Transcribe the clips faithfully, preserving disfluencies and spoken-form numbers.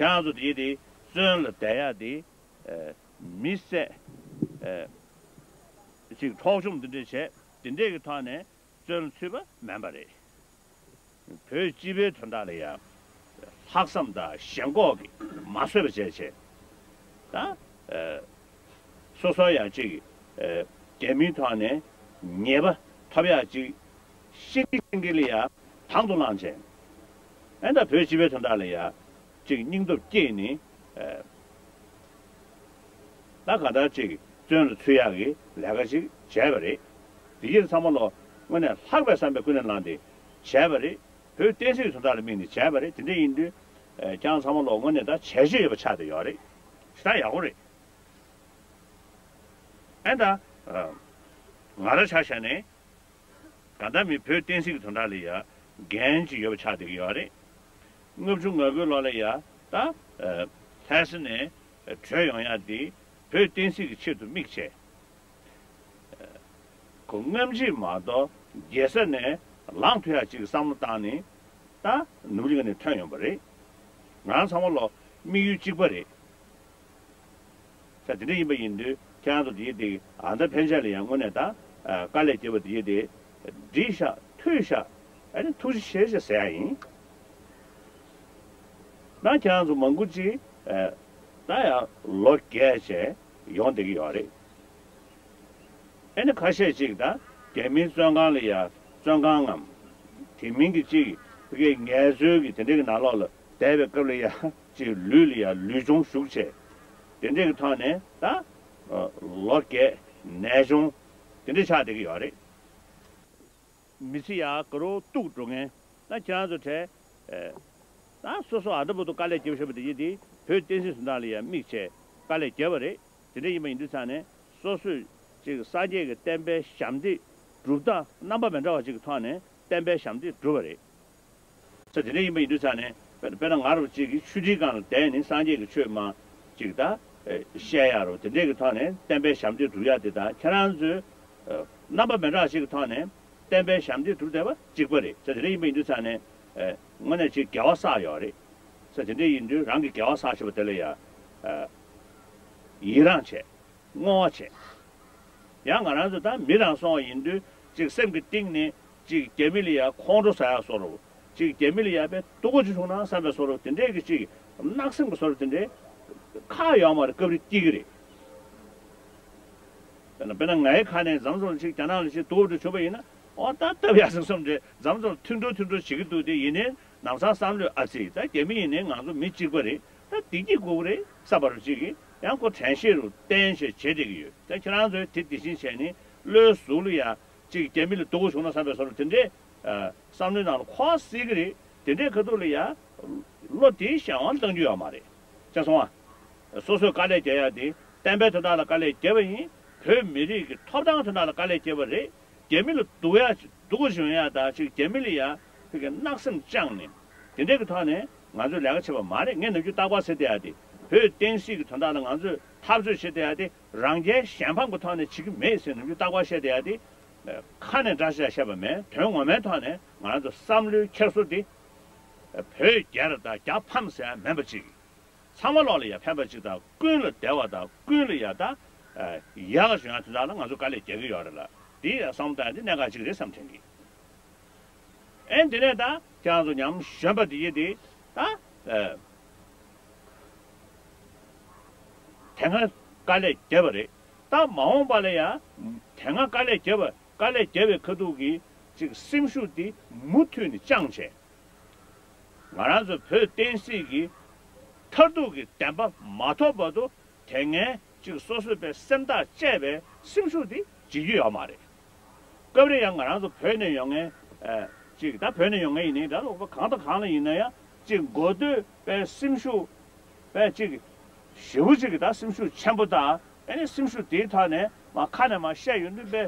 ཁྱེད་རང་ཚོ་དེ་དེ་བཙོན་ལ་བསྡད་ཡག་དེ་ཨ་མི་བསད་ཨ་ཅིག་འཕྲོག་བཅོམ་འདི་འདྲས་བྱས་དེ་འདྲས་ཀྱི་ཐོག་ནས་བཙོན་ལ་ཚུད་པ་མིན་པ་རེད། བོད་སྤྱི་པའི་དོན་དག་ལ་ཡང་ལྷག་བསམ་དང་ཞེན་ཁོག་གིས་མ་བཟོད་པ་བྱས་བྱས་ད་ཨ་སོ་སོ་ཡང་ཅིག་ཨ་རྒྱ་མིའི་ཐོག་ནས་ཉེས་པ་ཐོབ་ཡག་ཅིག་ཤེས་ཀྱི་ཤེས་ཀྱི་ལ་ཡང་དང་དུ་བླངས་བྱས་ཨ་ད་བོད་སྤྱི་པའི་དོན་དག་ལ་ཡང་ཅིག་སྙིང་སྟོབས་བསྐྱེད་ནས་ཨ་ད་ག་ད་ཅིག་བཙོན་ལ་ཚུད་ཡག་གི་ལས་ཀ་ཅིག་བྱས་པ་རེད། དེ་ཡིན་ཚང་མ་ལོ་དངོས་གནས་ལྷག་པའི་བསམ་པའི་ཀུན་ནས་བསླངས་ཏེ་བྱས་པ་རེད། བོད་བསྟན་སྲིད་ཀྱི་དོན་དག་ལ་དམིགས་ནས་བྱས་པ་རེད། དེ་འདྲ་ཡིན་དུས་ཨ་ཁྱེད་རང་ཚང་མ་ལོ་དངོས་གནས་ད་བྱས་རྗེས་ཡོད་པ་ཆགས་བསྡད་ཡོད་རེད། ཞེ་དྲག་ཡག་པོ་རེད། ཨེ་ད་ཨ་ང་རང་ཆ་བཞག་ནས་གང་ལྟར་མི་བོད་བསྟན་སྲིད་ཀྱི་དོན་དག་ལ་ཡ་འགན་ཅིག་ཡོད་པ་ཆགས་བསྡད་ཀྱི་ཡོད་རེད། ལྔ་བཅུ་ང་དགུའི་ལོ་ལ་ཡ་ད་ཨ་ལྷ་ས་ནས་བྲོས་ཡོང་ཡ་དེ་བོད་བསྟན་སྲིད་ཀྱི་ཆེད་དུ་དམིགས་བྱས། ཁོ་རྔམ་བརྗིད་མ་གཏོགས་རྒྱལ་ས་ནས་ལངས་ཐུབ་ཡག་ཅིག་བསམ་བློ་བཏང་ནས་ད་ནུབ་གླིང་ནས་ཐོན་ཡོང་པ་རེད། ང་རང་ཚང་མ་ལོ་དམིགས་ཡུལ་གཅིག་པ་རེད། ས་དེ་འདྲ་ཡིན་པ་ཡིན་དུས་ཁྱེད་རང་ཚོ་དེ་དེ་ཨ་མདའ་ཕན་ཆད་ལ་ཡང་དངོས་གནས་ད་དཀའ་ལས་བརྒྱབ་པ་དེ་དེ་འགྲིག་ཤག་འཐུས་ཤག་ཨ་ནི་ཐུགས་རྗེ་ཆེ་ཞེས་ཟེར་ཡ་ཡིན། ད་ཁྱེད་རང་ཚོ་མང་པོ་ཅིག་ད་ཡང་ལོ་རྒས་བྱས་ཡོང་བསྡད་ཀྱི་ཡོད་རེད། ཨེ་ནི་ཁ་ཤས་ཅིག་ད་རྒྱ་མིའི་བཙོན་ཁང་ལ་ཡ་བཙོན་ཁང་ངམ་དེ་མིན་གྱི་ཅིག་ཕ་གིའི་ངལ་རྩོལ་གྱི་དེ་འདྲ་གི་ནང་ལོགས་ལ་བསྡད་པའི་སྐབས་ལ་ཡ་ཅིག་ལུས་ལ་ཡ་ལུས་སྦྱོང་ཞུགས་བྱས་དེ་འདྲ་གི་ཐོག་ནས་ད་ལོ་རྒས་ནད་གཅོང་དེ་འདྲ་ཆགས་བསྡད་ཀྱི་ཡོད་རེད། མི་ཚེ་ཡག་ག་རུ་གཏུག་འགྲོ་མཁན་ད་ཁྱེད་རང་ཚོ་གྲས་ཨེ་ད་སོ་སོ་ཨ་འདྲ་པོ་དུ་དཀའ་ལས་བརྒྱབ་བཞག་པ་དེ་ཡིན་དེ་བོད་བསྟན་སྲིད་སུ་འདྲ་ལ་ཡང་དམིགས་བྱས་དཀའ་ལས་བརྒྱབ་པ་རེད། དེ་འདྲ་ཡིན་པ་ཡིན་དུས་ཙང་ནས་སོ་སོས་ཅིག་སངས་རྒྱས་ཀྱི་བསྟན་པའི་ཞབས་འདེགས་སྒྲུབ་སྟངས་རྣམ་པ་མི་འདྲ་བ་ཅིག་གི་ཐོག་ནས་བསྟན་པའི་ཞབས་འདེགས་སྒྲུབ་པ་རེད། ས་དེ་འདྲ་ཡིན་པ་ཡིན་དུས་ཙང་ནས་དཔེར་དཔེར་ན་ང་རང་ཅིག་གིས་ཆུ་ཁྲིའི་སྒང་ལ་བསྡད་ནས་སངས་རྒྱས་ཀྱི་ཆོས་མ་ཅིག་ད་བཤད་ཡ་རོ་དེ་འདྲས་ཀྱི་ཐོག་ནས་བསྟན་པའི་ཞབས་འདེགས་སྒྲུབ་ཡ་དེ་དང་ཁྱེད་རང་ཚོས་རྣམ་པ་མི་འདྲ་ཞིག་གི་ཐོག་ནས་བསྟན་པའི་ཞབས་འདེགས་སྒྲུབ་བསྡད་པ་གཅིག་པ་རེད། ས་དེ་འདྲ་ཡིན་པ་ཡིན་དུས་ཙང་ནས་དངོས་གནས་ཅིག་དགེ་བ་བསགས་ཡོད་རེད། ས་དེ་འདྲ་ཡིན་དུས་རང་གིས་དགེ་བ་བསགས་བྱས་པ་དེ་ལ་ཡ་ཡི་རངས་བྱས། བསྔོ་བ་བྱས། ཡང་ང་རང་ཚོ་ད་མི་རང་སོང་བ་ཡིན་དུས་ཅིག་སེམས་ཀྱི་གཏིང་ནས་ཅིག་རྒྱ་མི་ལ་ཡ་ཁོང་ཁྲོ་ཟ་ཡག་བཟོ་འདྲ་ཅིག་རྒྱ་མི་ལ་ཡ་དཔེ་སྡུག་པོ་ཅིག་བྱུང་ན་བསམ་པའི་བཟོ་འདྲ་དེ་འདྲས་ཀྱི་ཅིག་བརྣག་སེམས་ཀྱི་བཟོ་འདྲ་དེ་འདྲས་ཁག་ཡོད་མ་རེད། སྐབས་རེ་སྐྱེ་གི་རེད། དཔེར་ན་དཔེར་ན་ངའི་ཁ་ནས་འཛམ་བཟུང་ལ་ཅིག་རྒྱ་ནག་ལ་ཅིག་སྡུག་པོ་ཅིག་བྱུང་བ་ཡིན་ན་ཨོ་ད་སྟབས་ཡག་ཟིག་བསམ་འདྲས་འཛམ་བཟུང་མཐུན་གྲོགས་མཐུན་གྲོགས་བྱེད་ཀྱི་འདུག་དེ་ཡིན་ནའི་ནམ་སང་བསམ་བློས་ཨ་ཙི་ད་རྒྱ་མི་ཡིན་ནའི་ང་ཚོ་མི་གཅིག་པ་རེད། ད་བདེ་སྐྱིད་དགོས་ཀྱི་རེད་བསམ་པ་རུ་ཅིག་གིས་ཡང་ཁོ་དྲན་ཤེས་རུ་བསྟན་བྱས་བྱེད་བསྡད་ཀྱི་ཡོད། ད་ཁྱེད་རང་ཚོས་དེ་དེ་བཞིན་བྱས་ནས་བློའི་གཟུགས་ལ་ཡ་ཅིག་རྒྱ་མི་ལ་སྡུག་པོ་བྱུང་ན་བསམ་པའི་བཟོ་འདྲ་དེ་འདྲས་བསམ་བློའི་ནང་ལ་འཁོར་སྲིད་ཀྱི་རེད། དེ་འདྲའི་ཁ་ཐུག་ལ་ཡ་བློ་དེའི་གཞན་དབང་བཏང་རྒྱུ་ཡོད་མ་རེད། ཤེས་སོང་ཨ། སོ་སོས་དཀའ་ལས་རྒྱག་ཡ་དེ་བསྟན་པའི་དོན་དག་ལ་དཀའ་ལས་རྒྱབ་པ་ཡིན། བོད་མི་རིགས་ཀྱི་ཐོབ་ཐང་གི་དོན་དག་ལ་དཀའ་ལས་རྒྱབ་པ་རེད། རྒྱ་མི་ལ་སྡུག་ཡ་སྡུག་གུ་བྱུང་ཡ་དང་ཅིག་རྒྱ་མི་ལ་ཡ་ཕ་གི་བརྣག་སེམས་བཅངས་ནས་དེ་འདྲའི་གི་ཐོག་ནས་ང་ཚོས་ལས་ཀ་བྱེད་པ་མ་རེད། ངས་ནམ་རྒྱུན་རྟག་པར་ཟེར་བསྡད་ཡ་དེ་བོད་བསྟན་སྲིད་ཀྱི་དོན་དག་ལ་ང་ཚོས་འཐབ་རྩོད་བྱེད་བསྡད་ཡ་དེ་རང་རྒྱལ་གཞན་ཕམ་གྱི་ཐོག་ནས་བྱེད་ཀྱི་མེད་ཟེར་ནམ་རྒྱུན་རྟག་པར་བཤད་བསྡད་ཡ་དེ་ཁ་ནས་འདྲ་ཆགས་བཤད་པ་མེད། དོན་ངོ་མའི་ཐོག་ནས་ང་རང་ཚོ་བསམ་བློའི་འཁྱེར་སོ་དེ་བོད་རྒྱལ་དང་རྒྱ་ཕམ་ཟེར་ཡ་མིན་པ་ཅིག་ཚང་མ་ལོག་ལ་ཡ་ཕན་པ་ཅིག་དང་ཀུན་ལ་བདེ་བ་དང་ཀུན་ལ་ཡ་ད་ཡག་ག་བྱུང་ཡ་དེ་དག་ལ་ང་ཚོ་དཀའ་ལས་རྒྱག་གི་ཡོད་རེད་ལ། དེ་ཡ་བསམ་བཏང་ཡ་དེ་གནད་འགག་ཅིག་རེད་བསམ་དྲན་གི། ཨེ་འདི་ནས་ད་ཁྱེད་རང་ཚོ་ཉམས་གཞོན་པ་དེ་ཡི་དེ་ད་དེ་སྔ་དཀའ་ལས་བརྒྱབ་པ་རེད། ད་མ་འོངས་པ་ལ་ཡ་དེ་སྔ་དཀའ་ལས་བརྒྱབ་པ་དཀའ་ལས་བརྒྱབ་པའི་ཁ་ཐུག་གི་ཅིག་སེམས་ཤུགས་དེ་མུ་མཐུད་ནས་བཅངས་བྱས། ང་རང་ཚོ་བོད་བསྟན་སྲིད་ཀྱི་མཐར་ཐུག་གི་བདེན་པ་མ་ཐོབ་བར་དུ་དེ་སྔའི་ཅིག་སོ་སོའི་པའི་སེམས་ཐག་བཅད་པའི་སེམས་ཤུགས་དེ་བརྗེད་རྒྱུ་ཡོད་མ་རེད། སྐབས་རེ་ཡང་ང་རང་ཚོ་བོད་ནས་ཡོང་མཁན་ཅིག་ད་བོད་ནས་ཡོང་མཁན་ཡིན་ནའི་ད་ལོག་པ་གང་དང་གང་ལ་ཡིན་ན་ཡང་ཅིག་འགོ་སྟོད་པའི་སེམས་ཤུགས་པའི་ཅིག་ཞེ་པོ་ཅིག་གི་ད་སེམས་ཤུགས་ཆེན་པོ་དང་ཨ་ནི་སེམས་ཤུགས་དེའི་ཐོག་ནས་མ་ཁ་ནས་མ་བཤད་ཡོང་དུས་པའི་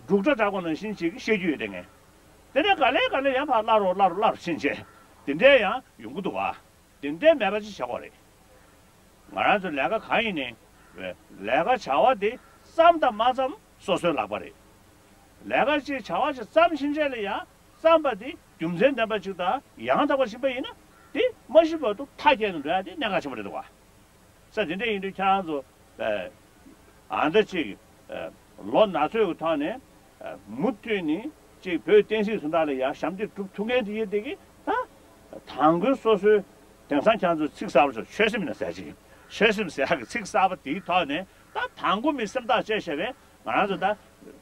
འབྲུག་སྒྲ་གྲགས་པ་ནང་བཞིན་ཅིག་བཤད་རྒྱུ་ཡོད་དེ་ངས། དེ་ནས་ག་ལེ་ག་ལེ་ཡང་ཕར་སླར་རོ་སླར་རོ་སླར་རོ་ཕྱིན་བྱས་དེ་འདྲས་ཡང་ཡོང་གི་འདུག་བ། དེ་འདྲས་མེད་པ་ཅིག་བྱ་དགོས་རེད། ང་རང་ཚོ་ལས་ཀ་གང་ཡིན་ནའི་ལས་ཀ་བྱ་བ་དེ་བརྩམས་དང་མ་བརྩམས་སོ་སོའི་ལག་པ་རེད། ལས་ཀ་ཅིག་བྱ་བ་ཅིག་བརྩམས་ཕྱིན་ཆད་ལ་ཡང་བརྩམས་པ་དེ་རྒྱུ་མཚན་ལྡན་པ་ཅིག་དང་ཡང་དག་པ་ཕྱིན་པ་ཡིན་ན་དེ་ མ་ཤི་བར་དུ་མཐའ་རྒྱས་ནས་འགྲོ་ཡ་དེ་གནད་འགག་ཆེན་པོ་རེད་འདུག་བ། ས་དེ་འདྲ་ཡིན་དུས་ཁྱེད་རང་ཚོ་ཨ་འདྲ་ཅིག་ལོ་ན་ཚོད་ཀྱི་ཐོག་ནས་མུ་མཐུད་ནས་ཅིག་བོད་བསྟན་སྲིད་དོན་དག་ལ་ཡ་ཞབས་འདེགས་སྒྲུབ་ཐུབ་མཁན་དེ་ཡིན་དེ་གི་ད་དང་པོ་སོ་སོའི་དེང་སང་ཁྱེད་རང་ཚོ་ཚིག་གསར་པ་ཚོ་ཆོད་སེམས་ཡིན་ན་ཟེར་ཅིག་ཆོད་སེམས་ཟེར་ཡག་གི་ཚིག་གསར་པ་དེའི་ཐོག་ནས་ད་དང་པོ་མི་སེམས་ཐག་བཅད་བྱས་པས་ང་རང་ཚོ་ད་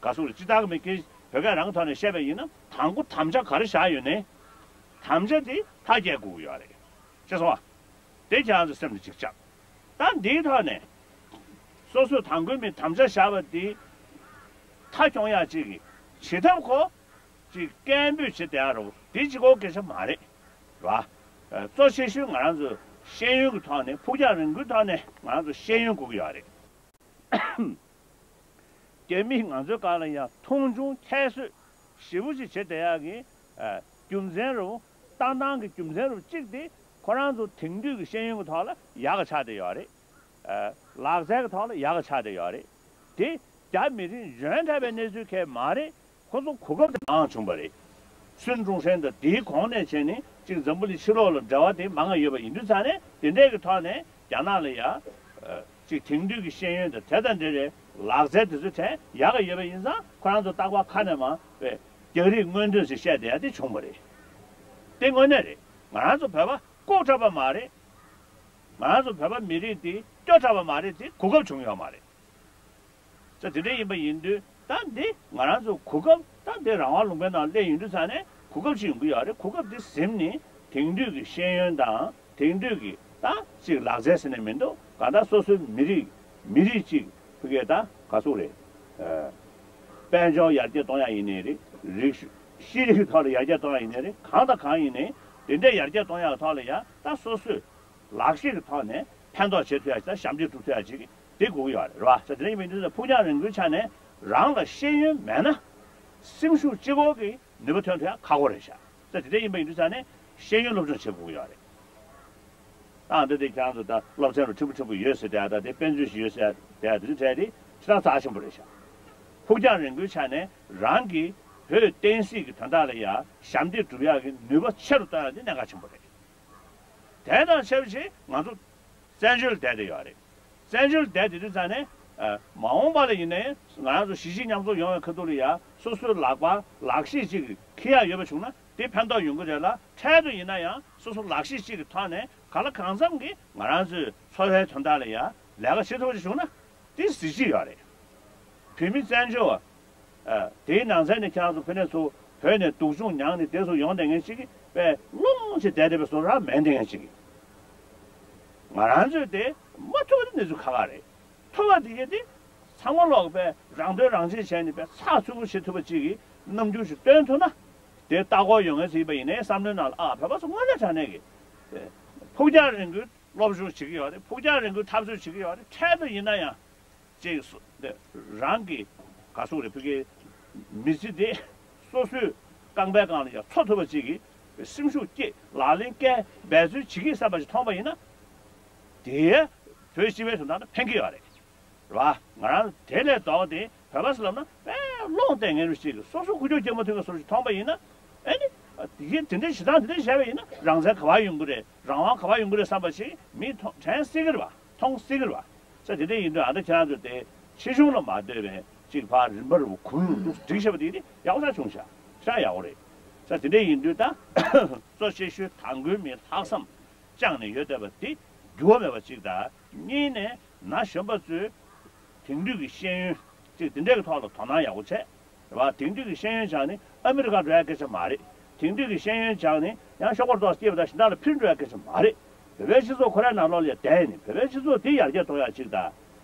ག་སུ་རེད་སྤྱི་བཏང་གི་མི་སྐད་བོད་སྐད་རང་གི་ཐོག་ནས་བཤད་པ་ཡིན་ན་དང་པོ་དམ་བཅའ་ག་རེ་བཞག་ཡོད་ནའི་དམ་བཅའ་དེ་མཐའ་རྒྱས་དགོས་ཀྱི་ཡོད་རེད། ཤེས་སོང་ཨ། དེ་ཁྱེད་རང་ཚོ་སེམས་ལ་ཅིག་བཅངས། ད་འདིའི་ཐོག་ནས་སོ་སོས་དང་པོའི་མི་དམ་བཅའ་བཞག་པ་འདི་མཐའ་འཁྱོངས་ཡག་ཅིག་གི་བྱེད་ཐབས་ཁོ་ཅིག་སྐད་འབོད་བྱེད་བསྡད་ཡ་རོགས་འདི་གཅིག་པོ་སྐད་ཆ་མ་རེད། རེད་བ། གཙོ་ཆེ་ཤོས་ང་རང་ཚོ་ཤེས་ཡོན་གྱི་ཐོག་ནས་ཕུགས་རྒྱང་རིང་པོའི་ཐོག་ནས་ང་རང་ཚོ་ཤེས་ཡོན་དགོས་ཀྱི་ཡོད་རེད། རྒྱ་མིས་ང་ཚོའི་སྒང་ལ་ཡང་མཐོང་ཆུང་ཁྱད་གསོད་ཞེ་པོ་ཅིག་བྱེད་བསྡད་ཡག་གི་ཨ་རྒྱུ་མཚན་རུ་ལྟ་སྟངས་ཀྱི་རྒྱུ་མཚན་རུ་གཅིག་དེ་ཁོ་རང་ཚོ་དེང་དུས་ཀྱི་ཤེས་ཡོན་གྱི་ཐོག་ལ་ཡག་ག་ཆགས་བསྡད་ཡོད་རེད། ཨ་ལག་རྩལ་གྱི་ཐོག་ལ་ཡག་ག་ཆགས་བསྡད་ཡོད་རེད། དེ་རྒྱ་མི་རིགས་གཞོན་དྲགས་པའི་གནས་ཚུལ་གང་ཡང་མ་རེད། ཁོ་ཚོ་གོ་སྐབས་དེ་མང་བྱུང་བ་རེད། སུན་ཀྲུང་ཧྲེང་དང་དེའི་གོང་ནས་བྱས་ནས་ཅིག་འཛམ་བུ་གླིང་ཕྱི་ལོགས་ལ་འབྲེལ་བ་དེ་མང་ང་ཡོད་པ་ཡིན་དུས་ཙང་ནས་དེ་འདྲས་ཀྱི་ཐོག་ནས་རྒྱ་ནག་ལ་ཡ། ཅིག་དེང་དུས་ཀྱི་ཤེས་ཡོན་དང་དེ་དང་འབྲེལ་བའི་ལག་རྩལ་དེ་ཚོ་དྲན་ཡག་ག་ཡོད་པ་ཡིན་ཙང་ཁོ་རང་ཚོ་རྟག་པར་ཁ་ནས་མ་བས་རྒྱ་རིགས་མངོན་འདོད་ཞིག་བཤད་བསྡད་ཡ་དེ་བྱུང་བ་རེད། དེ་དངོས་གནས་རེད། ང་རང་ཚོ་བོད་པ་ལྐུགས་དྲགས་པ་མ་རེད། ང་རང་ཚོ་བོད་པ་མི་རིགས་དེ་སྐྱོ་དྲགས་པ་མ་རེད་དེ་གོ་སྐབས་བྱུང་ཡོད་མ་རེད། ས་དེ་འདྲ་ཡིན་པ་ཡིན་དུས་ད་འདི་ང་རང་ཚོ་གོ་སྐབས་ད་འདི་རང་དབང་ལུང་པའི་ནང་སླེབས་ཡོང་དུས་ཙང་ནས་གོ་སྐབས་ཅིག་ཡོང་གི་ཡོད་རེད། གོ་སྐབས་འདི་ཟིན་ནས་དེང་དུས་ཀྱི་ཤེས་ཡོན་དང་དེང་དུས་ཀྱི་ད་ཅིག་ལག་རྩལ་ཟེར་ནས་མི་འདུག་གང་ལྟར་སོ་སོའི་མི་རིགས་མི་རིགས་ཅིག་ཕ་གིའི་ད་ག་ཟེར་རེད། དཔལ་འབྱོར་ཡར་རྒྱས་གཏོང་ཡག་ཡིན་ནའི་རེད། རིག་ཤེས་རིག་གི་ཐོག་ལ་ཡར་རྒྱས་གཏོང་ཡག་ཡིན་ནའི་རེད། གང་དང་གང་ཡིན་ནའི་དེ་འདྲའི་ཡར་རྒྱས་གཏོང་ཡག་ཐོག་ལ་ཡ་ད་སོ་སོས་ལག་ཤེས་ཀྱི་ཐོག་ནས་ཕན་ཐོགས་བྱེད་ཐུབ་ཡ་ཞིག་དང་ཞབས་འདེགས་སྒྲུབ་ཐུབ་ཡ་ཞིག་དེ་དགོས་ཀྱི་ཡོད་རེད་བ། ས་དེ་འདྲ་ཡིན་པའི་དུས་ཚོད་ཕུགས་རྒྱང་རིང་པོའི་ཆ་ནས་རང་ལ་ཤེས་ཡོན་མེད་ན་སེམས་ཤུགས་གཅིག་པོ་གིས་ནུས་པ་ཐོན་ཐུབ་ཡ་ཁག་པོ་རེད་ཤག་ས་དེ་འདྲ་ཡིན་པའི་དུས་ཚོད་ནས་ཤེས་ཡོན་སློབ་སྦྱོང་བྱེད་དགོས་ཀྱི་ཡོད་རེད། ཨ་འདི་དེ་ཁྱེད་རང་ཚོ་ད་སློབ་ཚན་རུ་ཕྲན་བུ་ཕྲན་བུ་ཡོད་ཟེར་དེ་ད་དེ་དཔེ་མཛོད་ཞིག་ཡོད་ཟེར་དེ་དེ་ཚོ་བྲལ་ཏེ་ཕྱི་ཐག་རྩ་ཆེན་པོ་རེད་ཤག་ཕུགས་རྒྱང་རིང་པོའི་ཆ་ནས་རང་གིས་བོད་བསྟན་སྲིད་ཀྱི་དོན་དག་ལ་ཡ་ཞབས་འདེགས་སྒྲུབ་ཡག་གི་ནུས་པ་ཆེ་རུ་གཏོང་ཡག་འདི་གནད་འགག་ཆེན་པོ་རེད། དེ་དང་ཆབས་ཅིག་ང་ཚོ་བཙན་བྱོལ་བསྡད་དེ་ཡོད་རེད། བཙན་བྱོལ་བསྡད་དེ་དུས་ཙང་ནས་ཨ་མ་འོངས་པ་ལ་ཡིན་ནའི་ང་རང་ཚོ་གཞིས་བྱེས་མཉམ་འཛོམས་ཡོང་བའི་ཁ་ཐུག་ལ་ཡ་སོ་སོའི་ལག་པ་ལག་ཤེས་ཅིག་འཁྱེར་ཡག་ཡོད་པ་བྱུང་ན་དེ་ཕན་ཐོགས་ཡོང་གི་རེད་ལ། འཕྲལ་དུ་ཡིན་ན་ཡང་སོ་སོ་ལག་ཤེས་ཅིག་གི་ཐོག་ནས་གང་ལ་གང་འཚམ་གྱིས་ང་རང་ཚོའི་འཚོ་བའི་དོན་དག་ལ་ཡ་ལས་ཀ་བྱེད་ཐུབ་པ་ཅིག་བྱུང་ན་དེ་གཟི་བརྗིད་ཡོད་རེད། བོད་མི་བཙན་བྱོལ་བ། ཨ། དེའི་ནང་ཚན་ནས་ཁྱེད་རང་ཚོ་ཕ་ནས་ཚུར་བོད་ནས་སྡུག་སྦྱོང་མྱངས་ནས་དེ་ཚོ་ཡོང་བསྡད་མཁན་ཞིག་གིས་དཔེ་སློང་ཅིག་བསྡད་བསྡད་པའི་བཟོ་འདྲ་མེད་བསྡད་མཁན་ཞིག་གིས། ང་རང་ཚོས་དེ་མ་ཐུབ་པ་དེ་གནས་ཚུལ་ཁག་ཁག་རེད། ཐུབ་པ་དེ་གས་དེ་ཚང་མ་ལོག་པའི་རང་དོན་རང་གཅེས་བྱས་ནས་དཔེ་ཚགས་ཚུད་པོ་བྱེད་ཐུབ་པ་ཅིག་གི་རྣམ་འགྱུར་ཞིག་སྟོན་ཐུབ་ན། དེ་ལྟ་སྐོར་ཡོང་མཁན་ཞིག་ཡིན་པ་ཡིན་ནའི་བསམ་བློའི་ནང་ལ་ཨ་བོད་པ་ཚོ་དངོས་གནས་དྲང་གནས་ཀྱི་ཕུགས་རྒྱང་རིང་པོའི་སློབ་སྦྱོང་བྱེད་ཀྱི་ཡོད་རེད། ཕུགས་རྒྱང་རིང་པོའི་འཐབ་རྩོད་བྱེད་ཀྱི་ཡོད་རེད། འཕྲལ་དུ་ཡིན་ན་ཡང་ཅིག་སོ་དེ་རང་གི་ག་སོག་རེད་ཕུགས་ཀྱི་མི་ཚེ་དེ་སོ་སོའི་རྐང་པའི་སྒང་ལ་ཡང་འཚོ་ཐུབ་པ་ཅིག་གི་སེམས་ཤུགས་སྐྱེད་ལག་ལེན་བཀལ་འབད་རྩོལ་བྱེད་ཀྱི་བསམ་པ་ཞིག་མཐོང་པ་ཡིན་ན་དེ་བོད་སྤྱི་པའི་དོན་དག་ལ་ཕན་གྱི་ཡོད་རེད། རེད་བ། ང་རང་དེ་ལས་ལྡོག་སྟེ་བོད་པ་ཟེར་ལབ་ན་དཔེ་སློང་བསྡད་མཁན་རུ་ཅིག་སོ་སོ་ཁུ་བྱུག་རྒྱག་མ་ཐུབ་པའི་བཟོ་འདྲ་ཞིག་མཐོང་པ་ཡིན་ན། ཨེ་ནི། དེ་གིན་དེ་འདྲའི་བྱེད་སྟངས་དེ་འདྲ་བྱས་པ་ཡིན་ན་རང་བཙན་ག་པར་ཡོང་གི་རེད། རང་དབང་ག་པར་ཡོང་གི་རེད་བསམ་པ་ཞིག་མིས་མཐོང་དྲན་སྲིད་ཀྱི་རེད་བ། མཐོང་སྲིད་ཀྱི་རེད་བ། ས་དེ་འདྲ་ཡིན་དུས་ཨ་ད་ཁྱེད་རང་ཚོ་དེ་ཕྱི་གཞུང་ལ་མ་ལྟོས་པའི་ཅིག་ཕར་རིམ་པར་གུམ་འདུག་སྒྲིག་བྱས་པ་དེ་ནི་ཡག་པོ་ཞེ་དྲག་བྱུང་ཤག་ཤ་ཡག་པོ་རེད། ས་དེ་འདྲ་ཡིན་དུས་ད་གཙོ་ཆེ་ཤོས་དང་པོའི་མི་ལྷག་བསམ་བཅངས་ནས་ཡོད་བསྡད་པ་དེ་འགྱུར་བ་མེད་པ་ཅིག་དང་། གཉིས་ནས་ན་གཞོན་པ་ཚོས་དེང་དུས་ཀྱི་ཤེས་ཡོན་ཅིག་དེ་འདྲའི་ཐོག་ལ་དོ་སྣང་ཡག་པོ་བྱས། རེད་བ། དེང་དུས་ཀྱི་ཤེས་ཡོན་སྦྱངས་ནས་ཨ་མི་རི་ཀ་འགྲོ་ཡ་སྐད་ཆ་མ་རེད། དེང་དུས་ཀྱི་ཤེས་ཡོན་སྦྱངས་ནས་ཡང་ཤོག་སྒོར་ཏོག་སྐྱེས་པ་དང་གཞན་དག་ལ་ཕུལ་འགྲོ་ཡ་སྐད་ཆ་མ་རེད། བོད་པའི་སྤྱི་ཚོགས་ཁོ་རའི་ནང་ལོགས་ལ་བསྡད་ནས་བོད་པའི་སྤྱི་ཚོགས་འདི་ཡར་རྒྱས་གཏོང་ཡ་ཅིག་དང་།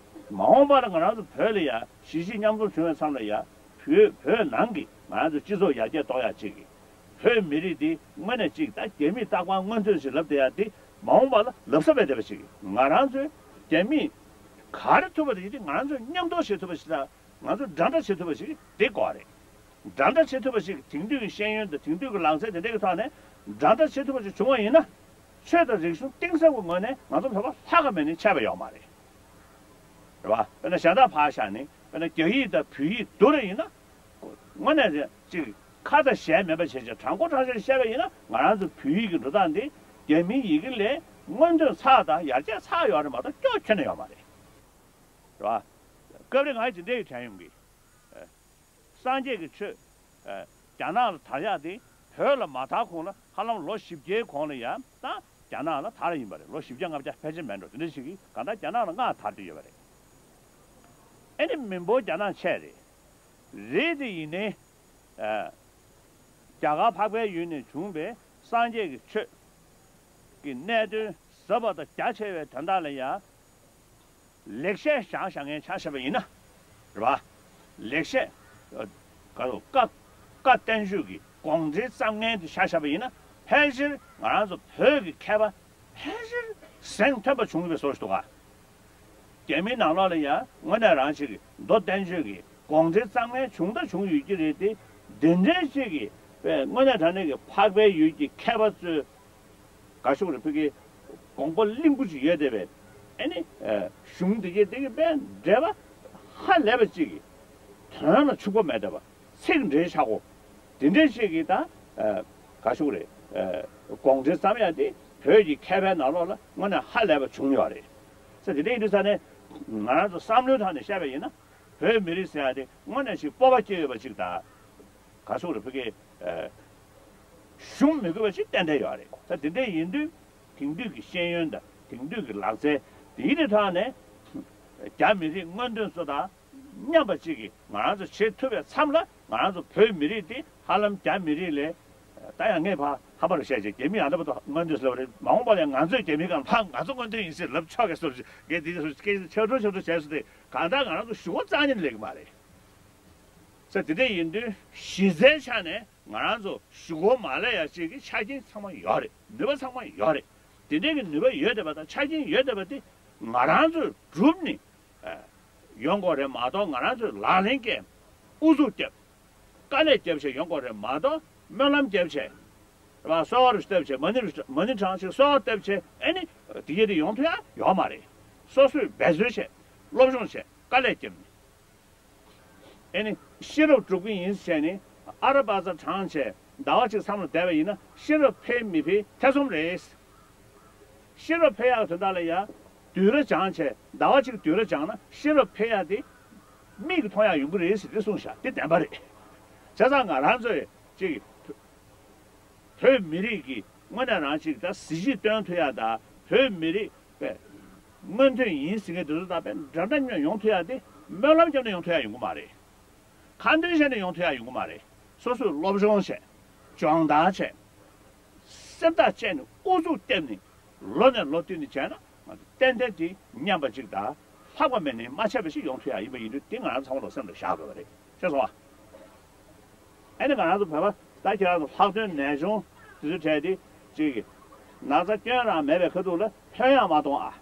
མ་འོངས་པ་ལ་ང་རང་ཚོ་བོད་ལ་ཡ་གཞིས་བྱེས་མཉམ་འཛོམས་བྱུང་བའི་མཚམས་ལ་ཡ་བོད་བོད་ནང་གི་ང་རང་ཚོ་སྤྱི་ཚོགས་ཡར་རྒྱས་གཏོང་ཡ་ཅིག་གི་བོད་མི་རིགས་འདི་དངོས་གནས་ཅིག་ད་རྒྱ་མིས་རྟག་པར་མངོན་འདོད་ཞིག་ལབ་བསྡད་ཡ་འདི་མ་འོངས་པ་ལ་ལབ་ས་མེད་བསྡད་པ་ཞིག་ང་རང་ཚོས་རྒྱ་མིས་ག་རེ་ཐུབ་པ་དེ་ཡིན་དུས་ང་རང་ཚོས་མཉམ་དུ་བྱེད་ཐུབ་པ་ཞིག་དང་། ང་ཚོ་འདྲ་འདྲ་བྱེད་ཐུབ་པ་ཞིག་འདི་དགོས་རེད། འདྲ་འདྲ་བྱེད་ཐུབ་པ་ཞིག་དེང་དུས་ཀྱི་ཤེས་ཡོན་དང་དེང་དུས་ཀྱི་ལག་རྩལ་དེ་འདྲ་གི་ཐོག་ནས་འདྲ་འདྲ་བྱེད་ཐུབ་པ་ཞིག་བྱུང་བ་ཡིན་ན། ཆོས་དང་རིག་གཞུང་གཏིང་ཟབ་ཀྱི་ངོས་ནས་ང་ཚོ་བོད་པ་ལྷག་ག་མེད་ནས་ཆད་པ་ཡོད་མ་རེད། རེད་བ། དཔེར་ན་གཞན་དག་ཕར་བཞག་ནས་དཔེར་ན་རྒྱ་ཡིག་དང་བོད་ཡིག་བསྡུར་བ་ཡིན་ན། དངོས་གནས་ཅིག་ཁ་དང་ཞལ་མེད་པ་བྱས་བྱས་དྲང་པོ་དྲང་བཞག་བཤད་པ་ཡིན་ན་ང་རང་ཚོ་བོད་ཡིག་གི་འགྲོ་སྟངས་འདི་ རྒྱ་མིའི་ཡི་གེ་ལས་མངོན་འདོད་ཚགས་དང་ཡར་རྒྱས་ཚགས་ཡོད་རེད་མ་གཏོགས་སྐྱོ་ཁྱོན་ནས་ཡོད་མ་རེད། རེད་བ། སྐབས་རེ་ང་ཇི་འདྲའི་དྲན་ཡོང་གི། ཨ། སངས་རྒྱས་ཀྱི་ཆོས། ཨ། རྒྱ་ནག་ལ་དར་ཡག་དེ་བོད་ལ་མ་དར་གོང་ལ་ཧ་ལམ་ལོ་བཞི་བརྒྱའི་གོང་ལ་ཡང་ད་རྒྱ་ནག་ལ་དར་ཡིན་པ་རེད། ལོ་བཞི་བརྒྱ་ལྔ་བརྒྱ་ཕལ་ཆེར་མེད་འགྲོ། དེ་འདྲ་ཞིག་གིས་གང་ལྟར་རྒྱ་ནག་ལ་སྔར་དར་བསྡད་ཡོད་པ་རེད། ཨེ་ནི་མི་འབོར་རྒྱ་ནག་ཆེ་རེད། རེད་དེ་ཡིན་ནའི། ཨ། རྒྱ་གར་འཕགས་པའི་ཡུལ་ནས་བྱུང་བའི་སངས་རྒྱས་ཀྱི་ཆོས་ཀྱི་གནད་དོན་ཟབ་པ་དང་རྒྱ་ཆེ་བའི་དོན་དག་ལ་ཡང་ལེགས་བཤད་བཞག་བཞག་མཁན་ཆ་བཞག་པ་ཡིན་ན། རེད་བ། ལེགས་བཤད། ཨ། ག་རེ་བཀའ། བཀའ་བསྟན་བཅོས་ཀྱི་དགོངས་འགྲེལ་བརྩམས་མཁན་དེ་ཆ་བཞག་པ་ཡིན་ན། ཕལ་ཆེར་ང་རང་ཚོ་བོད་ཀྱི་མཁས་པ་ཕལ་ཆེར་གཟེངས་ཐོན་པ་བྱུང་ཡོད་པའི་བཟོ་ཞིག་འདུག་ག་རྒྱ་མིའི་ནང་ལོགས་ལ་ཡང་དངོས་གནས་རང་ཅིག་གི་མདོ་བསྟན་བཅོས་ཀྱི་དགོངས་འགྲེལ་བརྩམས་མཁན་བྱུང་དང་བྱུང་ཡོད་ཀྱི་རེད་དེ། འདི་འདྲའི་ཅིག་གི་དཔེ་དངོས་གནས་དྲང་གནས་ཀྱི་འཕགས་པའི་ཡུལ་གྱི་མཁས་པ་ཚོས་ག་ཞུ་དགོས་རེད། ཕ་གི་དགོངས་པ་བརླིང་པོ་ཅིག་ཡོད་བསྡད་པའི། ཨེ་ནི། ཨ། གཞུང་འདི་གའི་འདི་གི་དཔེ་འགྲེལ་པ་ཧ་ལས་པ་ཅིག་གི་དོན་ལ་འཕྱུགས་པ་མེད་བསྡད་པ། ཚིག་འགྲེལ་ཆག་སྒོ་དེ་འདྲའི་ཞིག་གིས་ད། ཨ། ག་ཞུ་དགོས་རེད། ཨ། དགོངས་འགྲེལ་བརྩམས་ཡག་དེ་བོད་ཀྱི་མཁས་པའི་ནང་ལོགས་ལ་དངོས་གནས་ཧ་ལས་པ་བྱུང་ཡོད་རེད། ས་དེ་འདྲ་ཡིན་དུས་ས་ནས་ང་རང་ཚོ་བསམ་བློའི་ཐོག་ནས་བཤད་པ་ཡིན་ན། བོད་མི་རིགས་ཟེར་ཡག་དེ་དངོས་གནས་ཞིག་སྤོབས་པ་སྐྱེ་ཡོད་པ་ཅིག་དང་། ག་ཞུ་དགོས་རེད། ཕ་གི། ཨ། ཞུམ་མི་དགོས་པ་ཞིག་ཏན་ཏན་ཡོད་རེད། ད་དེ་འདྲ་ཡིན་དུས་དེང་དུས་ཀྱི་ཤེས་ཡོན་དང་དེང་དུས་ཀྱི་ལག་རྩལ་དེའི་ཐོག་ནས་རྒྱ་མི་རིགས་མངོན་འདོད་ཚོ་དང་མཉམ་པ་གཅིག་གིས་ང་རང་ཚོ་བྱེད་ཐུབ་པའི་མཚམས་ལ། ང་རང་ཚོ་བོད་མི་རིགས་དེ་ཧ་ལམ་རྒྱ་མི་རིགས་ལས། ད་ཡང་ངས་ཕ་ཧ་པ་རུ་བཤད་ཅིག་རྒྱ་མི་ཡང་ད་བར་དུ་མངོན་འདོད་ལབ་རེད། མ་འོངས་པ་ལ་ཡང་ང་ཚོས་རྒྱ་མི་སྒང་ཕ་ང་ཚོ་མངོན་འདོད་ཡིན་ཟེར་ལབ་ཆོག་གི་བཟོ་ཅིག་གས་དེ་ཚོ་སྐད་ཆ་ཆེ་འགྲོ་ཆེ་འགྲོ་བྱས་སོང་སྟེ། གང་ལྟར་ང་རང་ཚོ་གཞུག་གུ་རྩ་ནས་ལེགས་མ་རེད། ས་དེ་འདྲ་ཡིན་དུས་གཞི་རྩའི་ཆ་ནས་ང་རང་ཚོ་གཞུག་གུ་མ་ལས་ཡ་གཅིག་གི་ཆ་རྐྱེན་ཚང་མ་ཡོད་རེད། ནུས་པ་ཚང་མ་ཡོད་རེད། དེ་འདྲའི་གི་ནུས་པ་ཡོད་བསྡད་པ་དང་ཆ་རྐྱེན་ཡོད་བསྡད་པ་དེ་ང་རང་ཚོས་བསྒྲུབས་ནས། ཨ། ཡོང་དགོས་རེད་མ་གཏོགས། ང་རང་ཚོས་ལག་ལེན་བཀལ། ཨུ་ཚུགས་བརྒྱབ། དཀའ་ལས་བརྒྱབ་བྱས་ཡོང་དགོས་རེད་མ་གཏོགས། སྨོན་ལམ་བརྒྱབ་བྱས། རེད་བ། གསོལ་བ་རུ་བཏབ་བྱས། མ་ཎི་རུ། མ་ཎི་བགྲངས་བྱས། གསོལ་བ་བཏབ་བྱས། ཨེ་ནི་དེ་གས་དེ་ཡོང་ཐུབ་ཡ་ཡོད་མ་རེད། སོ་སོས་འབད་རྩོལ་བྱས། སློབ་སྦྱོང་བྱས། དཀའ་ལས་བརྒྱབ་ནས། ཨེ་ནི་ཤེས་རབ་སྒྲུབ་ཀྱི་ཡིན་ཟེར་ནས་ཨ་ར་པ་ཙ་བགྲངས་བྱས་ཟླ་བ་གཅིག་མཚམས་ལ་བསྡད་པ་ཡིན་ན་ཤེས་རབ་འཕེལ་མི་འཕེལ་ཐེ་ཚོམ་རེད། ཤེས་རབ་འཕེལ་ཡག་དོན་དག་ལ་ཡང་དུས་ར་སྦྱངས་བྱས། ཟླ་བ་གཅིག་དུས་ར་སྦྱངས་ན་ཤེས་རབ་འཕེལ་ཡག་དེ་མིག་གིས་མཐོང་ཡག་ཡོང་གི་རེད་ཟེར་དེ་གསུངས་བཞག་དེ་བདེན་པ་རེད། བྱས་ཙང་ང་རང་ཚོས་ཅིག་བོད་མི་རིགས་ཀྱི་དངོས་གནས་རང་ཅིག་ད་གཟི་བརྗིད་སྟོན་ཐུབ་ཡག་དང་བོད་མི་རིགས་པའི་མངོན་འདོད་ཡིན་ཟེར་མཁན་དེ་ཚོ་དང་དཔེ་འདྲ་འདྲ་མཉམ་ཡོང་ཐུབ་ཡག་དེ་སྨོན་ལམ་བརྒྱབ་ནས་ཡོང་ཐུབ་ཡག་ཡོང་གི་མ་རེད། ཁ་འདོན་བྱས་ནས་ཡོང་ཐུབ་ཡག་ཡོང་གི་མ་རེད། སོ་སོས་སློབ་སྦྱོང་བྱས། སྦྱོང་བརྡར་བྱས། སེམས་ཐག་བཅད་ནས་ཨུ་ཚུགས་བརྒྱབ་ནས་ལོ་ནས་ལོ་བསྟུད་ནས་བྱས་ན་ང་ཚོ་ཏན་ཏན་དེ་མཉམ་པ་གཅིག་དང་ལྷག་པ་མེད་ནས་མ་ཆད་པ་ཞིག་ཡོང་ཐུབ་ཡག་ཡིན་པ་ཡིན་དུས། དེ་ང་རང་ཚང་མ་ལ་སེམས་ལ་བཞག་དགོས་པ་རེད། ཤེས་སོང་ཨ། ཨ་ནི་ང་རང་ཚོ་བོད་པ་ད་ཁྱེད་རང་ཚོ་ལྷག་དོན་ནད་གཞུང་དེ་ཚོའི་གྲས་དེ་ཅིག་ན་ཚ་སྐྱོན་རང་མེད་པའི་ཁ་ཐུག་ལ་ཐོན་ཡག་མ་གཏོང་ཨ།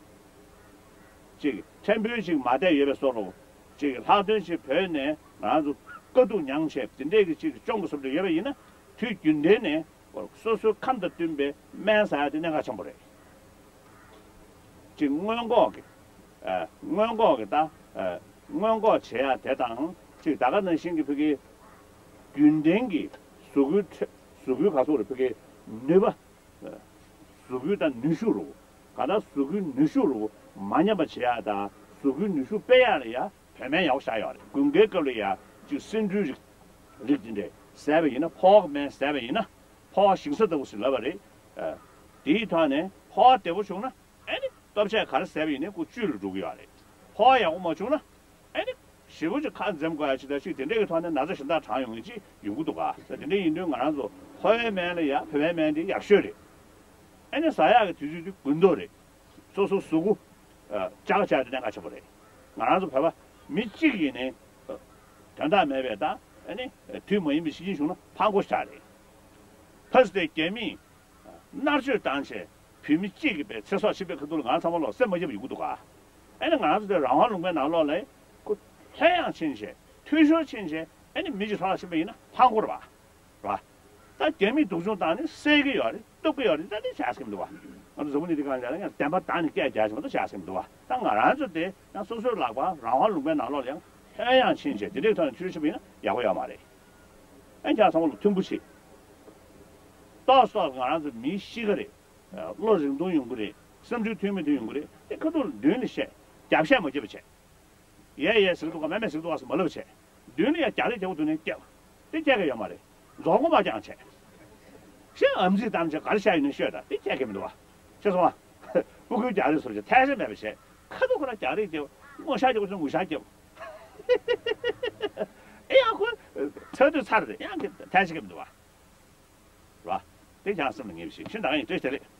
ཅིག་ཕྲན་བུ་ཅིག་མ་བསྡད་ཡོད་པའི་བཟོ་འདྲ། ཅིག་ལྷག་དོན་ཅིག་བོད་ནས་ང་རང་ཚོ་དཀའ་སྡུག་མྱངས་བྱས་དེ་འདྲས་ཀྱི་ཅིག་གཅོང་གི་བཟོ་འདྲ་ཡོད་པ་ཡིན་ན། དུས་རྒྱུན་ལྡན་ནས་སོ་སོའི་ཁམས་དང་བསྟུན་པའི་སྨན་ཟ་ཡག་དེ་གནད་འགག་ཆེན་པོ་རེད། ཅིག་སྔོན་འགོག་གི། ཨ། སྔོན་འགོག་གི་ད། ཨ། སྔོན་འགོག་བྱེད་ཡག་དེ་དང་ཅིག་ད་ག་ནང་བཞིན་གྱི་ཕ་གི་རྒྱུན་ལྡན་གྱི་གཟུགས་པོའི་ཁྲོད། གཟུགས་པོའི་ག་ཟེར་དགོས་རེད། ཕ་གི་ནུས་པ། གཟུགས་པོའི་ད་ནུས་ཤུགས་རུ། གང་ལྟར་གཟུགས་པོའི་ནུས་ཤུགས་རུ་མ་ཉམས་པ་བྱེད་ཡག་དང་། གཟུགས་པོའི་ནུས་ཤུགས་སྤེལ་ཡག་ལ་ཡ་བོད་སྨན་ཡག་པོ་བཞག་ཡོད་རེད། དགུན་ཁའི་སྐབས་ལ་ཡ་ཅིག་སེ་འབྲུའི་རིགས། རིགས་དེ་འདྲས་ཟས་པ་ཡིན་ན། ཕོ་བ་གི་སྨན་ཟས་པ་ཡིན་ན། ཕོ་བ་ཞིང་ས་ལྟ་བུ་ཟེར་ལབ་པ་རེད། ཨ། དེའི་ཐོག་ནས་ཕོ་བ་བདེ་པོ་བྱུང་ན། ཨ་ནི་ལྟོ་ཆས་ག་རེ་ཟས་པ་ཡིན་ནའི་ཁོ་བཅུད་ལ་འགྲོ་གི་ཡོད་རེད། ཕོ་བ་ཡག་པོ་མ་བྱུང་ན། ཨ་ནི་ཞེ་པོ་ཅིག་ཁ་འཛེམ་དགོས་ཡ་ཅིག་དང་ཅིག་དེ་འདྲས་ཀྱི་ཐོག་ནས་ན་ཚ་གཞན་དག་དྲག་ཡོང་མཁན་ཅིག་ཡོང་གི་འདུག་ག་ས་དེ་འདྲས་ཡིན་དུས་ང་རང་ཚོ་ཕོ་བའི་སྨན་ལ་ཡ་བོད་པའི་སྨན་དེ་ཡག་ཤོས་རེད། ཨ་ནི་ཟ་ཡག་གི་དུས་ཚོད་དེ་དགུན་ཐོག་རེད། སོ་སོ་གཟུགས་པོ། ཨ། ལྕགས་ཆག་དེ་གནད་འགག་ཆེན་པོ་རེད། ང་རང་ཚོ་བོད་པ་མི་གཅིག་ཡིན་ནའི། ཨ། དོན་དག་མེད་པའི་ད། ཨ་ནི་དུས་མ་ཡིན་པའི་ཤི་རྐྱེན་བྱུང་ན་ཕངས་པོ་ཞེ་དྲག་རེད། ཕ་སི་ཏེ་རྒྱ་མིས་མནར་གཅོད་བཏང་བྱས་བོད་མི་གཅིག་གི་པའི་ཚེ་སྲོག་ཕྱིན་པའི་ཁ་ཐུག་ལ་ང་ཚང་མ་ལོག་སེམས་མ་སྐྱིད་པ་ཡོང་གི་འདུག་ག་ཨ་ནི་ང་ཚོ་དེ་རང་དབང་ལུང་པའི་ནང་ལོགས་ལ་ཁོ་ལྷོད་ཡངས་ཕྱིན་བྱས། འཐུས་ཤོར་ཕྱིན་བྱས། ཨ་ནི་མི་གཅིག་ལྷོད་ལ་ཕྱིན་པ་ཡིན་ན་ཕངས་པོ་རེད་པ། རེད་པ། ད་རྒྱ་མིས་སྡུག་སྦྱོང་བཏང་ནས་བསད་ཀྱི་ཡོད་རེད། གཏུབ་ཀྱི་ཡོད་རེད། ད་དེ་བྱ་སེམས་འདུག་བ། ང་ཚོ་འཛམ་བུ་གླིང་འདི་སྒང་ལ་ཡང་བདེན་པ་བདག་ནི་སྐད་རྒྱག་བཞིན་མ་གཏོགས་བྱ་སེམས་འདུག་བ། ད་ང་རང་ཚོ་དེ་ཡང་སོ་སོའི་ལག་པ་རང་དབང་ལུང་པའི་ནང་ལོགས་ལ་ཡང་ལྷོད་ཡངས་ཕྱིན་བྱས་དེ་འདྲའི་ཐོག་ནས་འཐུས་ཤོར་ཕྱིན་པ་ཡིན་ན་ཡག་པོ་ཡོད་མ་རེད། ཨ་ནི་ཁྱེད་ཚང་མ་ལ་མཐུན་པོ་བྱེད། ཏོག་ཙམ་ང་རང་ཚོ་མི་ཤི་གི་རེད། བློ་རིང་ཐུང་ཡོང་གི་རེད། བསམ་ཚུལ་མཐུན་མི་མཐུན་ཡོང་གི་རེད། དེ་ཁ་ཐུག་ལ་མདུན་ནས་བཤད། རྒྱབ་བཤད་མ་བྱེད་པ་བྱས། ཡས་ཡས་ཟེར་གི་འདུག་ག་མས་མས་ཟེར་གི་འདུག་ག་ཟེར་མ་ལབ་བྱས། མདུན་ལ་ཡ་རྒྱག་རེས་རྒྱག་དགོས་དུས་ནས་རྒྱབ། དེ་རྒྱག་གི་ཡོད་མ་རེད། རྫོགས་མགོ་མ་བརྐྱངས་བྱས། ཤེས་ཨམ་ཚིག་གཏམ་བྱས་ག་རེ་བཤད་ཡོད་ན་ཤོད་ད་དེ་རྒྱག་གི་མི་འདུག་བ། ཤེས་སོང་བ། སྤུ་གུའི་རྒྱག་རེས་སོར་བྱས་ཐལ་ཆ་མེད་པ་བྱས། ཁ་ཐུག་ཁོ་རང་རྒྱག་རེས་རྒྱབ། ངོ་ཤ་རྒྱབ་ངོ་ཤ་རྒྱབ། ཨེ་ཡང་ཁོ། ཚར་དུས་ཚར་རེད་ཡང་ཐལ་ཆ་གི་མི་འདུག་བ། ར། དེ་ཀྱང་སེམས་ལ་ངེས་པ་ཞིག་ཤིན་ཏུ་ཡིན་བཀྲ་ཤིས་བདེ་ལེགས།